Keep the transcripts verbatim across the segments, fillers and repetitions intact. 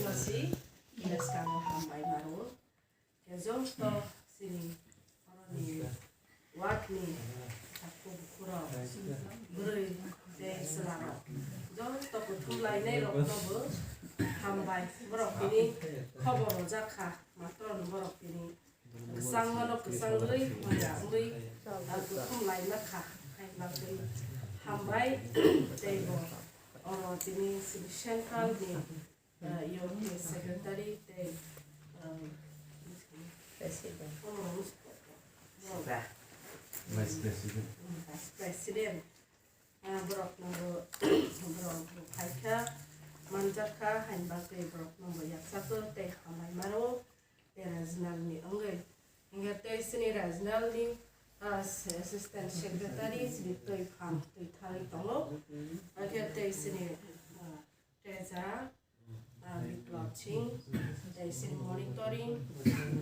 Nasi, bwskango hambai maro. Khe joto chini oroni ward ni takhuk bukhurok, bwrwi tei chwlarok, joto kuthum lainai rokno bo hambai. Borok tini khobor rwjak kha, matwrwng borok tini kwchangmano kwchangwi maya wngwi, ah, kuthum laima kha. Hai bagwi hambai tei bo oro tini chini central ni ah, York ni secretary tei, ah, President. Oh, Vice President. Vice President. Ah, borok nungbo, borok bo phaikha, manjakha, hainba tei borok nungbo yaksakho tei hambai mano, tei regional ni wngwi. Hingke tei sini regional ni, ah, assistant secretary, sini twi phang, twi tharwi tongo. Hingke tei sini, ah, treasurer, ah, Biplab Singh, tei sini monitoring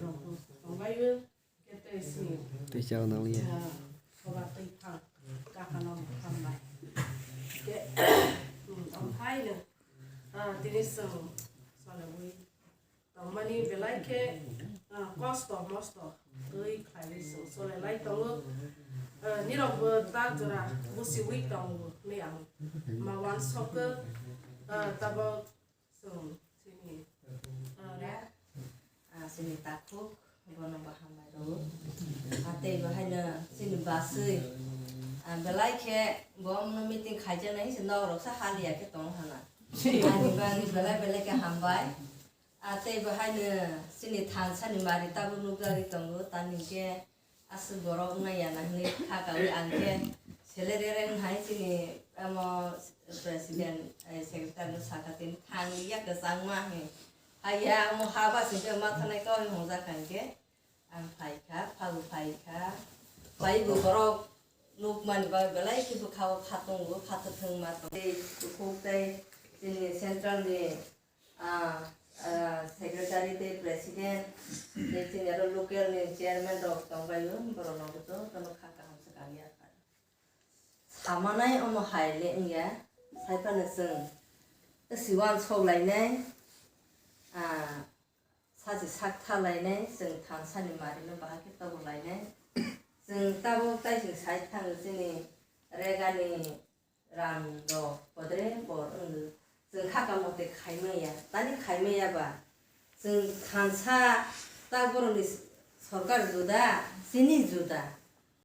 rok tongbaio, khe tei sini, tei chao nang ya. Ah, soba twi phang, kahano hambai. Khe, hmm, omo hai no, ah, tini chwng cholaui tongmani belai khe, ah, kosto mosto twi khlaiwi chwng cholelai tongo. Ah, nirok bo ta jora busiui tongo hinwi ang ma uansukgo, ah, tabok Chwng chini, ah, ah, chini takhuk, bono bo hambai rwo. Ah, tei bo haino chini baswi, ah, belai khe bo omono meeting khaijaknai se nok rok sa haliya khe tong hana. Ani bagwi belai belai khe hambai. Ah, tei bo haino chini thansa ni mari tabuk nukjagwi tongo, tamni khe Aswk borok wngna ya na hinwi kha kaui ang khe selerereng hai chini amo president, eh, secretary no sakha tini thang ya kwchangma he. Hai ya amo ha ba sing khe ma thanai kau hinwi hwngjak kha hinkhe ang phai kha, phagu phai kha. Bai bo borok nukmani bagwi belai khe bwkha o kha tongo, kha kwthwng ma tongo. Tei kuphuk tei chini central ni Ah, ah, secretary tei president, tei chini aro local ni chairman rok tongbaio, borok no jotono kha kaham se kang ya. Samanai omo hai le wngya, sai phano chwng siwan sok lainai, ah, sachi sak tha lainai, chwng thansa ni mari no bahai khe tobo lainai. Chwng tabuk tai chwng sai thango chini Rega ni Ram rok podre por wngwi chwng kha kamo tei khaimaya, tani khaimaya ba chwng thansa ta borokni sorkar juda, chini juda.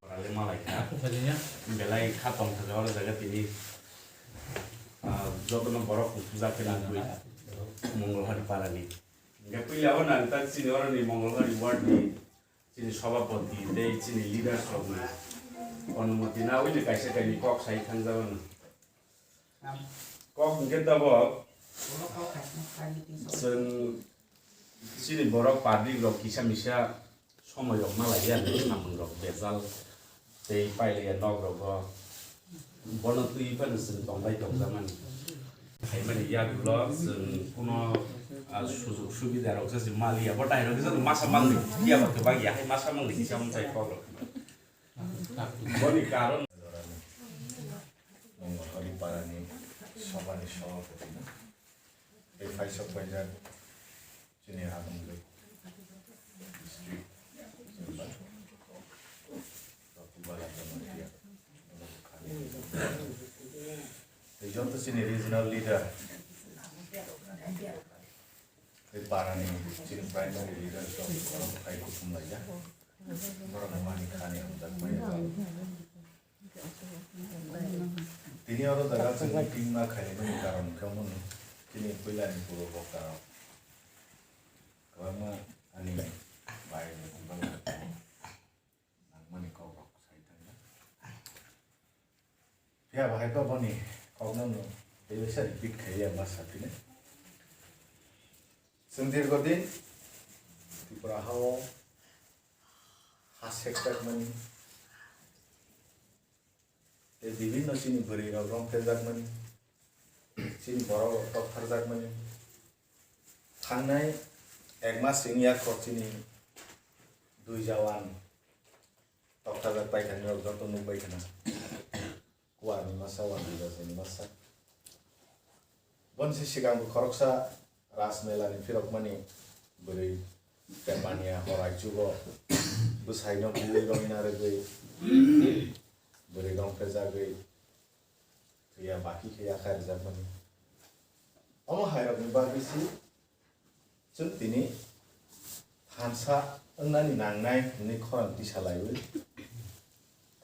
Korale malai kha. Belai kha tongthok oro jaga tini, ah, jotono borok kuchujak khe nugwi Mongolhari parani. Hingke puila o nang tak chini oroni Mongolhari ward ni Chini sobhapoti tei chini leaders rokni onumoti naui ni kaisa kainwi kok sai thangjago no. Kok hwnkhe tabok chwng chini borok public rok kisa misa somoi rok malaiya hinwi samung rok bejal tei pailaiya nok rogo. Bono twi phano chwng tongbai tongjakmani. Khaimani yagulo chwng kuno, ah, sujug subida rok se maliya. Bo dai rok se masa mangni, ya ba kwbang ya, hai masa mangni kisa mung chai kok rok. Boni karon. Mongolhari parani sobhani sobhapoti no. Tei phaisok paijak. Chini Hasamgwi district, chini ba, Dr. Bala Jamatia, tei joto chini regional leader, tei parani chini primary leader rok, borok hai kuthum laijak, borok mani khani hamjak maya. Tini oro jaga chwng meeting ma khaimani karon khe omo no, chini puilani puro bokta rok kwbangma ani bai ni bwkha nangmani kok rok sai thangya. Phiya bo hai ba boni kok no no tei waisa repeat khaiya ma sa phine. Chwng dirgo din Tripura ha o ha sekjakmani, tei bibhinno chini bwrwi rok romtejakmani, chini borok rok toktharjakmani, thangnai ek mas wngya kho chini dui jawan tokthajak paithakni rok joto nukbai khna. Kuani masa, wani jasani masa. Boni se swkang bo khoroksa, Rajmela ni phirokmani bwrwi Tepania horai chugo bwsaino bui rongna rwgwi bwrwi rongphejagwi thwiya baki khe yakhai rwjakmani. Omo hairokni bagwi si chwng tini thansa wngnani nangnai hwnwi khorang tisa laiwi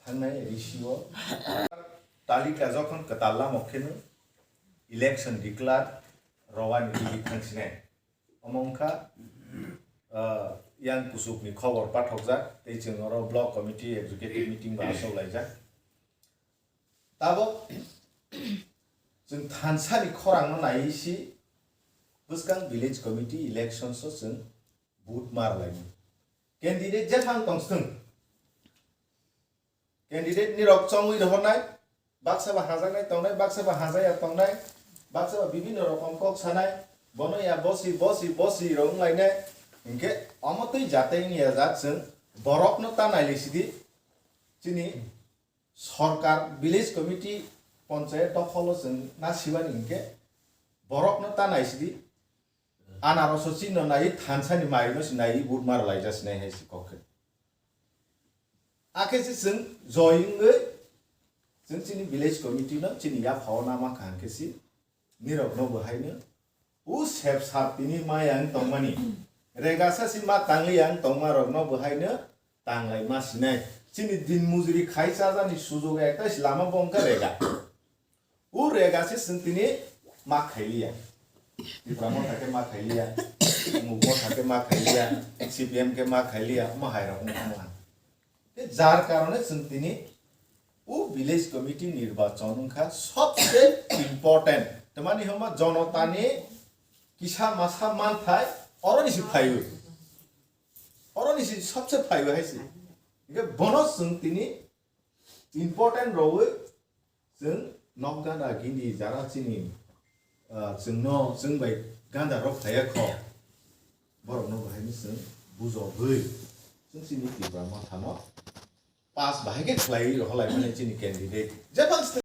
thangnai risi o talika jokhon kwtal lamo kheno election declare rowani tigi thangsinai. Omo wngkha, ah, yang kuchukni khobor pathokjak, tei chwng oro block committee executive meeting bo achuk laijak. Tabok chwng thansani khorangno naiwi si bwskang village committee elections o chwng vote mar laimani. Candidate jephang tong swng. Candidate ni rok chongwi rohornai, baksa ba hajaknai tongnai, baksa ba hajaya tongnai, baksa ba bibinno rokom kok sanai, bono ya bosi, bosi, bosi rok wnglainai. Hinkhe omo twi jatei wngya jak chwng borokno ta nailai sidi, chini sorkar village committee ponchayat dokholo chwng na sibani hinkhe borokno ta nai sidi, anaroso chino nai thansani mairino si nai vote mar laija sinai hai si kok khe. Akhe si chwng joy wngwi chwng chini village committee no chini yaphao nama kaham khe si nirok no bo haino u sep sap tini ma yang tongmani, rega sa si ma tangli yang tongma rok no bo haino tanglai ma sinai. Chini din mujuri khai chajani sujog ekta si lama bo wngkha rega. U rega se chwng tini ma khailiya. Tipra Motha khe ma khailiya, Muk Motha khe ma khailiya, C P M khe ma khailiya, omo hai rok wngkha. Te jar karone chwng tini u village committee nirbachon wngkha sobse important. Tamani homa jonotani kisa masa manthai oroni si phaiwi. Oroni si sobse phaiwi hai si. Hingke bono chwng tini important rogwi chwng nok ganda gindi jara chini, ah, chwngno chwng bai ganda rok phaiya kho. Borokno bahai ni chwng bujogwi chwng chini Tipra Mothano pass bahai khe khlaiwi rohorlaimani chini candidate. Jebang